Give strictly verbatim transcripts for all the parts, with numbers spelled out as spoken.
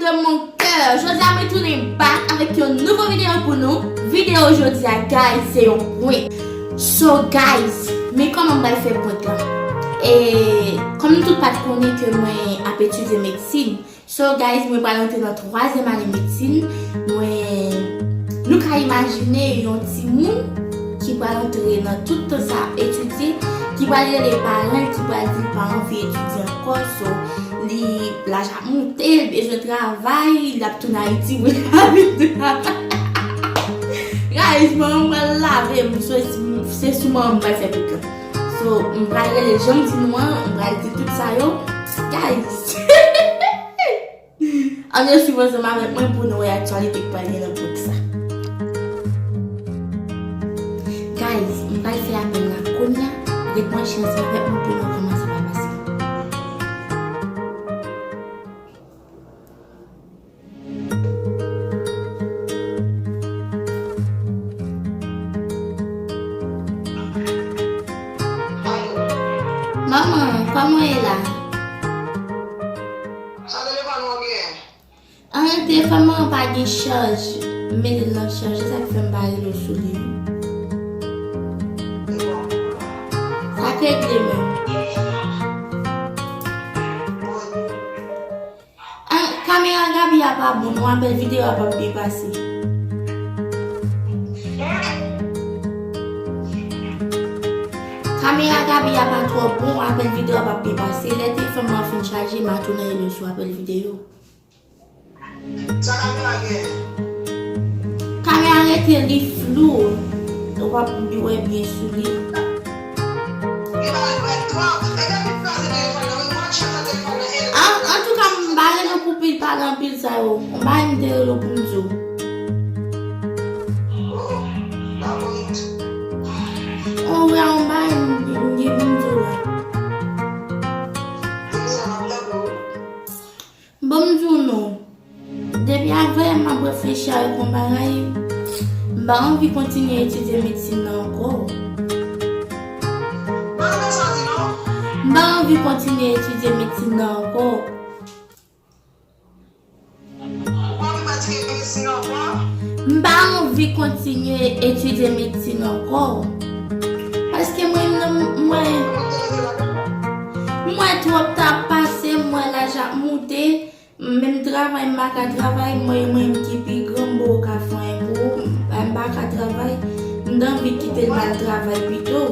De mon cœur, jodi a mwen tounen back avèk yon nouvo videyo pou nou. Videyo jodi a, guys, se yon prank. So, guys, men kòman m pral fè prank lan. E kòm nou tout pa t konnen ke mwen ap etidye medsin, so, guys, mwen pral antre nan twazyèm ane medsin. Mwen, nou ka imajine yon timoun ki pral antre nan tout tan sa ap etidye, ki pral rele paran l, ki pral di l pa anvi etidye ankò. So, li, laj ap moute, l bezwen travay, l ap tounen Ayiti pou l ka vin travay. Guys, manman m pral lave m, so, se sou manman m pral fè prank lan. So, m pral rele jan m di nou an, m pral di tout sa yo. Guys! Ann yo swiv ansanm avèk mwen pou nou wè aktyalite k pral gen nan prank sa. Guys, m pral fè apèl la kounye a. Ret branche ansanm avèk mwen pou nou wè kòman sa va pase. Manman, kòman w ye la? Sa telefòn ou an genyen? An, telefòn mwen an pa gen chaj. M mete l nan chaj, se sa k fè m pa rele w sou li. Sa k regle menm. An, kamera Gaby a pa bon, non, apèl videyo a p ap byen pase. Kamera Gaby a pa twò bon, apèl videyo a p ap byen pase. Lè telefòn mwen fin chaje, m a tounen rele w sou apèl videyo. Sa kamera gen? Kamera rete li flou. Ou p ap wè byen sou li. Li pa wè twòp. E depi m kraze telefòn nan, wi, mwen tcheke telefòn nan, e An, antouka, m pa renmen pou pil pale anpil sa yo. M pa renmen te rele w pou m di w. Oh, la bonit. Oh, wi, m pa renmen m gen pou m di w la. Depi sa m ap tande w. Bon, m di w non. Depi avè m ap reflechi avèk yon bagay, m pa anvi kontinye etidye medsin nan ankò. M pa anvi kontinye etidye medsin nan ankò. Ou pa anvi pratike medsin ankò? M pa anvi kontinye etidye medsin ankò. Paske mwen menm, mwen, mwen twòp tan ap pase, mwen laj ap moute. Menm travay m pa ka travay, mwen, mwen menm ki pi gran, m poko ka fè anyen pou ou. M pa ka travay, m t anvi kite l m al travay pito.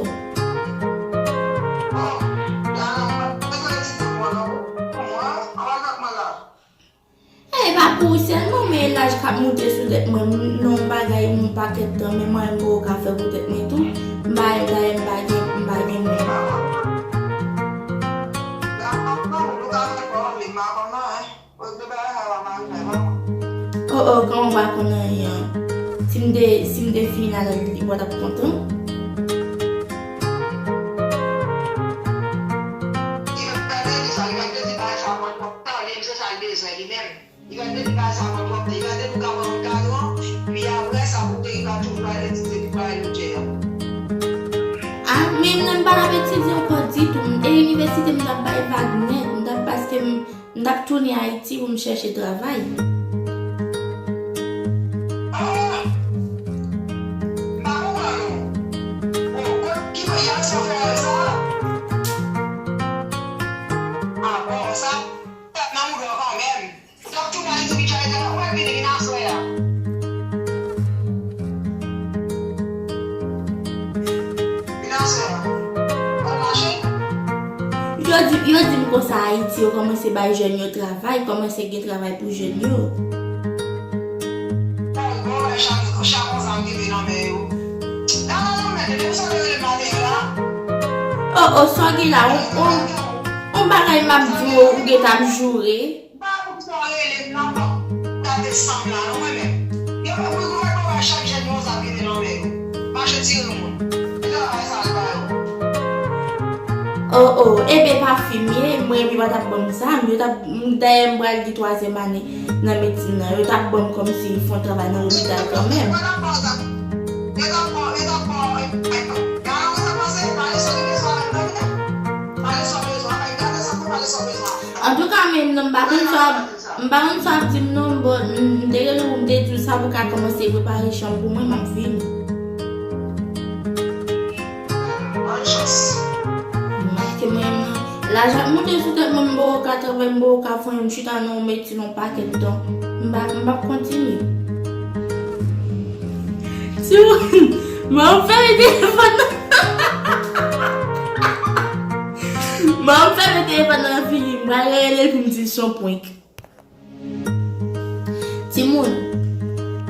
E pa pou ou sèlman, men laj k ap moute sou tèt mwen, m nan yon bagay yon pakèt tan, men mwen menm m poko ka fè pou tèt mwen tou. M pa, dayè m pa gen, m pa gen moun. Oh, oh, kòman w pa konn anyen an? Si m te, si m te fin avè l, li pa t ap kontan? Li pa t bezwen sa, li pa t bezwen bagay sa, mwen konn tande m, se sa l bezwen li menm. Li pa t bezwen bagay sa, mwen konn, li pa t bezwen ka pran yon kadran, pi apre sa, pou te li pa toujou al etidye, li pa al etidye an. Ah, men m pa t ap etidye ankò ditou. E inivèsite m t ap bay vag nèt, m t ap, paske m, M t ap tounen Ayiti pou m chèche travay. Ah! M pa konprann ou. Bon, kot, ki peyi a sa w fè rèv sa a? Ah, bon, sa fèt nan mouda w kanmenm. Ou t ap tounen Ayiti, ou t ap vini, vin aswè a. Vin aswè a. Pral mache? Yo di, yo di m konsa Ayiti, yo kòmanse bay jèn yo travay, kòmanse gen travay pou jèn yo. Bon, bon, bay chak, chak konsa m kenbe nan men yo. La, la, la, men, depi sa te rele m maten yo la. Oh, oh, sa w gen la, on, on, on bagay m ap di w, ou gentan ap joure. M pa konn sa w rele m nan, bon, gade san m la, non, mwen menm. Yo, wi, gouvènman bay chak jèn yo sa vini nan men yo. Mache tire moun. E travay sa l ba yo. Oh, oh, enben pa fi m ye, mwen, yo pa t ap ban m zam, yo t ap, m, dayè m pral gen twazyèm ane nan medsin nan, yo t ap ban m kòmsi fè yon travay nan lopital kanmenm. Yo t ap ba w zam. Yo t ap ba w, yo t ap ba w, e, e, e, gade sa pase, pale sa w bezwen, tande. Pale sa w bezwen, gade sa, pale sa w bezwen. Antouka, men non, m pa konn sa w ap, M pa konn sa w ap di m non, but m te rele w, m te di w sa pou ka kòmanse prepare chanm pou mwen, m ap vini. Bonn chans. Paske mwen menm nan, laj ap moute sou tèt mwen, m poko ka travay, m poko ka fè anyen, m chita nan yon metye nan yon pakèt tan. M pa, m p ap kontinye. Timoun, mwen ap fèmen telefòn nan. Mwen ap fèmen telefòn nan figi m. M pral rele l pou m di l se yon prank. Timoun,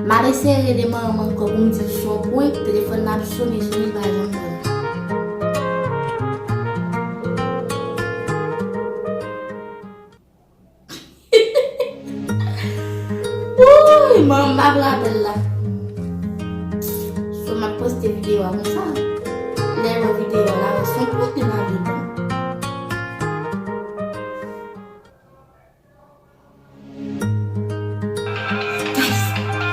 m ap eseye rele manman m ankò pou m di l se yon prank, telefòn nan ap sonnen, sonnen, l pa janm pran. Wouy, manman m ap rapèl la. So m ap poste videyo a konsa. Lè l wè videyo a, l a wè se yon prank li lage ban. Guys,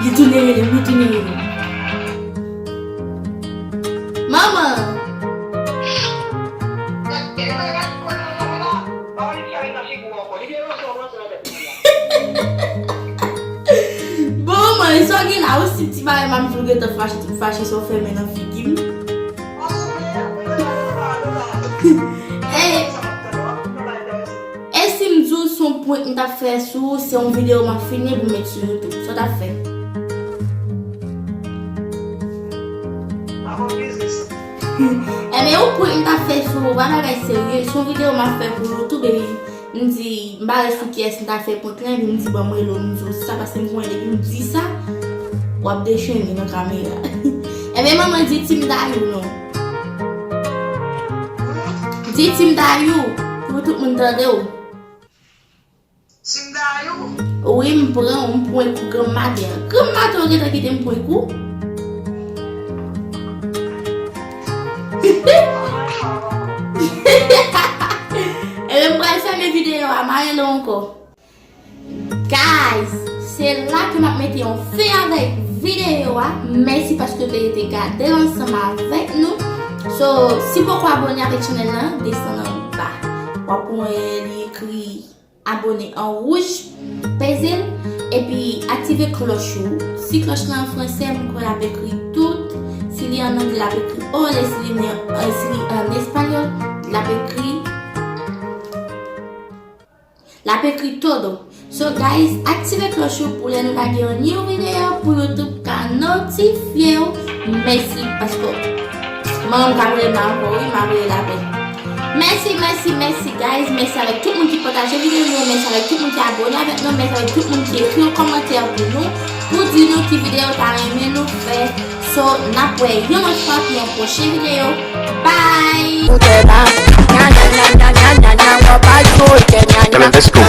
li tounen rele m, li tounen rele m. Manman! Bon, manman, sa w gen la, ou si ti bagay m ap di w gentan fache, tout fache sa w fèmen nan figi m. E, e si m di w se yon prank m t ap fè sou ou, se yon videyo m ap filme pou m met sou YouTube. Sa w t ap fè? Enben, yon prank m t ap fè sou ou, pa bagay serye, se yon videyo m ap fè pou YouTube, epi m di, m pa wè sou kiyès m ta fè prank lan, epi m di, ban m rele w, m di w sa, paske m konnen depi m di sa, w ap dechennen nan kamera. Enben, manman, di Team Dayou non. Di Team Dayou pou tout moun tande w. Team Dayou? Wi, m pran w, m prank ou, granmmaten. Granmmaten w gentan kite m prank ou. Ebyen, m pral fèmen videyo a, m a rele w ankò. Guys, se la ke m ap mete yon fen avèk videyo a. Mèsi paske w te rete gade l ansanm avèk nou. So, si w poko abone avèk chanèl lan, desann anba. W ap wè li ekri abone an wouj, peze l, epi aktive klòch ou. Si klòch lan an fransè, m kwè l ap ekri tout. Si li an anglè, l ap ekri ole. Si li, si li an espanyòl, l ap ekri L ap ekri todo. So guys, aktive klòch ou pou lè nou lage yon new videyo pou YouTube ka notifye w. Mèsi paske manman m ka rele m ankò wi, m ap rele l apre. Mèsi, mèsi, mèsi guys. Mèsi avèk tout moun ki pataje videyo nou. Mèsi avèk tout moun ki abone avèk nou. Mèsi avèk tout moun ki ekri yon kòmantè pou nou, pou di nou ki videyo w ta renmen nou fè. So, n ap wè yon lòt fwa pou yon pwochen videyo. Bye! Ou tè ba, nya, nya, nya, w ap al sou otè, nya, nya. Let's go.